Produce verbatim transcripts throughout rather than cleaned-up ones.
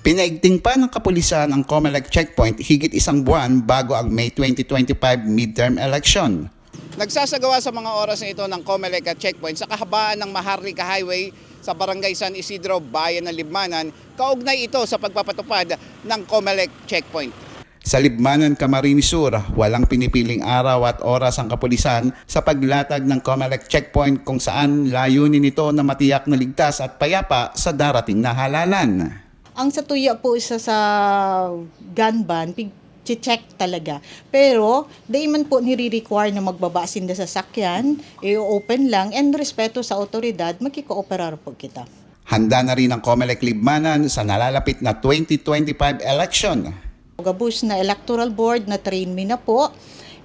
Pinaigting pa ng kapulisan ang Comelec checkpoint higit isang buwan bago ang May twenty twenty-five midterm election. Nagsasagawa sa mga oras na ito ng Comelec at checkpoint sa kahabaan ng Maharlika Highway sa Barangay San Isidro, Bayan ng Libmanan, kaugnay ito sa pagpapatupad ng Comelec checkpoint. Sa Libmanan, Camarines Sur, walang pinipiling araw at oras ang kapulisan sa paglatag ng Comelec checkpoint, kung saan layunin nito na matiyak na ligtas at payapa sa darating na halalan. Ang satuya po sa, sa gun ban, pig-check talaga. Pero, di man po nire-require na magbaba sinda sa sakyan, i-open lang, and respeto sa otoridad, makikooperar po kita. Handa na rin ang Comelec Libmanan sa nalalapit na twenty twenty-five election. Gabos na electoral board, na-train mi na po.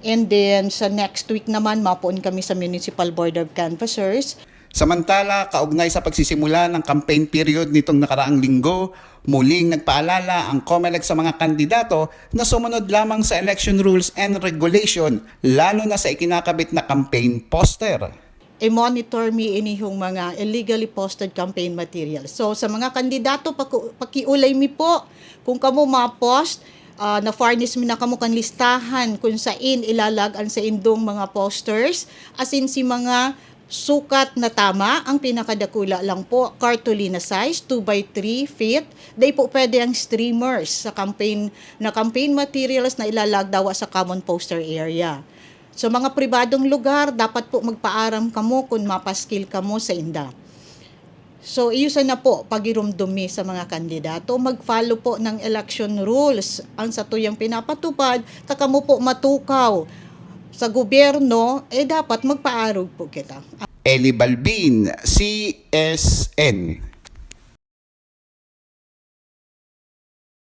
And then, sa next week naman, mapoon kami sa Municipal Board of Canvassers. Samantala, kaugnay sa pagsisimula ng campaign period nitong nakaraang linggo, muling nagpaalala ang Comelec sa mga kandidato na sumunod lamang sa election rules and regulation, lalo na sa ikinakabit na campaign poster. I-monitor mi inihong mga illegally posted campaign materials. So, sa mga kandidato, paku- pakiulay mi po kung kamo ma-post, ah, na-furnish mi na kamo kan listahan kung sain ilalag an saindong mga posters, asin si mga sukat na tama, ang pinakadakula lang po, cartolina size, two by three feet. Dai po pwede ang streamers sa campaign, na campaign materials na ilalagdawa sa common poster area. Sa mga pribadong lugar, dapat po magpaaram kamo kun mapaskil kamo sa inda. So, iyo sana po, pagirumdom mi sa mga kandidato, mag-follow po ng election rules ang satuyang pinapatupad, ta kamo po matukaw sa gobyerno, eh dapat magpaarog po kita. Eli Balbin, C S N.